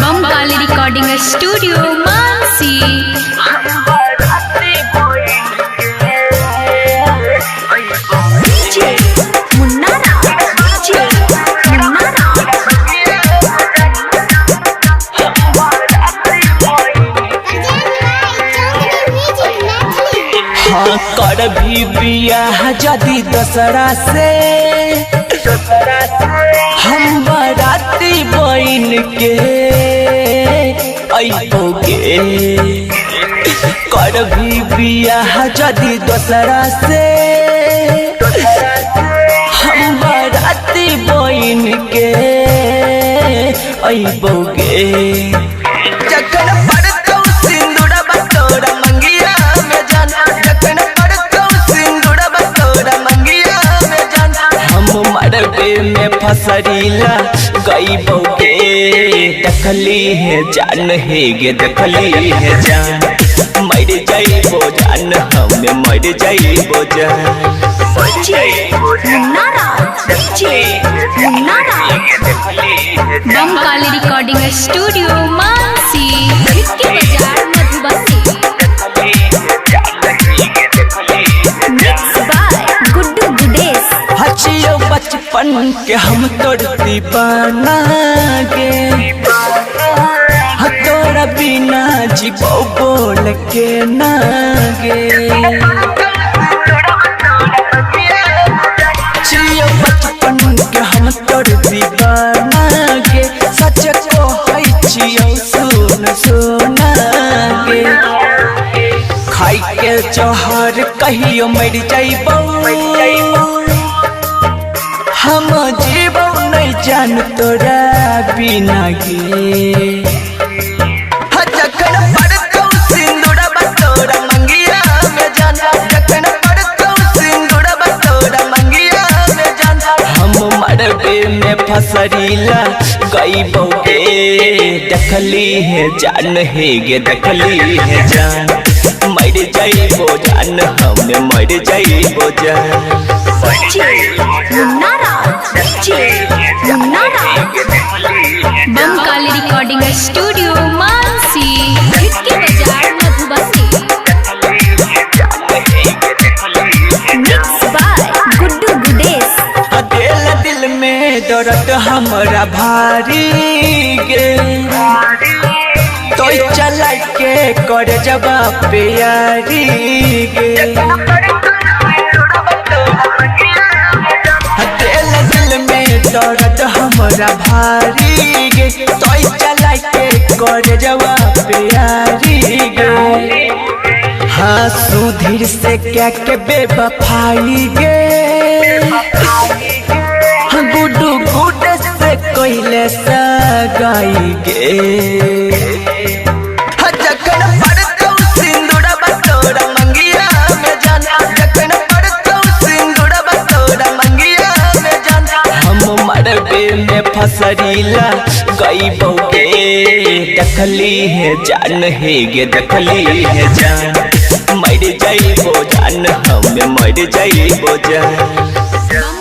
Bam Kali recording studio Mansi. DJ Munna Raj, DJ Munna Raj. हाँ कर भी बियाह जदी दसरा से हम बाराती बन के अइबोगे। कर भी बियाह जदी दसरा से हम बाराती बन के अइबोगे। जखन पड़तौ सिंदूर बतौरा मंगिया में जान, जखन पड़तौ सिंदूर बतौरा मंगिया में जान, हम मरबे में फसरीला गईबोगे। देखली है जान हे गे देखली है जान, मर जाइबो जान हम मर जाइबो जान। DJ Munna Raj, DJ Munna Raj. Bamkali recording studio Mansi, Bhikki Bazar Madhubani. Mix by Guddu Gudesh. हचियो बचपन के हम तोर दीवाना गे, तोरा बिना जीवो बोल के ना गे। जियो बचपन के हम तोर दीवाना गे, सच को है छियो सुन सुना गे। खाई के जहर कहियो मर जाइबो, हम जीवो नहीं जान तोरा बिना गे। हाँ, जखन पड़तौ सिंदूर बतौरा मंगिया में जान, जखन पड़तौ सिंदूर बतौरा मंगिया में जान, हम मरबे में फसरीला गईबोगे। देखली है जान हे गे देखली है जान, मर जाइबो जान हम मर जाइबो जान। DJ Munna Raj, DJ Munna Raj. Bamkali recording studio Mansi, Bhikki Bazar Madhubani. Mix by Guddu Gudesh. दिल दिल में दर्द हमरा भारी गे, तो चला के कर जवाब प्यारी गे। दिल दिल में दर्द हमरा भारी गे, तो चला के कर जवाब प्यारी गे। हाँ सुधीर से क्या के बेवफाई गे, गुडू गुड से कोइले सगाई गे। हाँ, जखन पड़तौ सिंदूर बतौरा मंगिया में जान, जखन पड़तौ सिंदूर बतौरा मंगिया में जान, हम मरबे में फसरीला गईबोगे। देखली है जान हे गे देखली है जान, मर जाइबो जान हम मर जाइबो जान।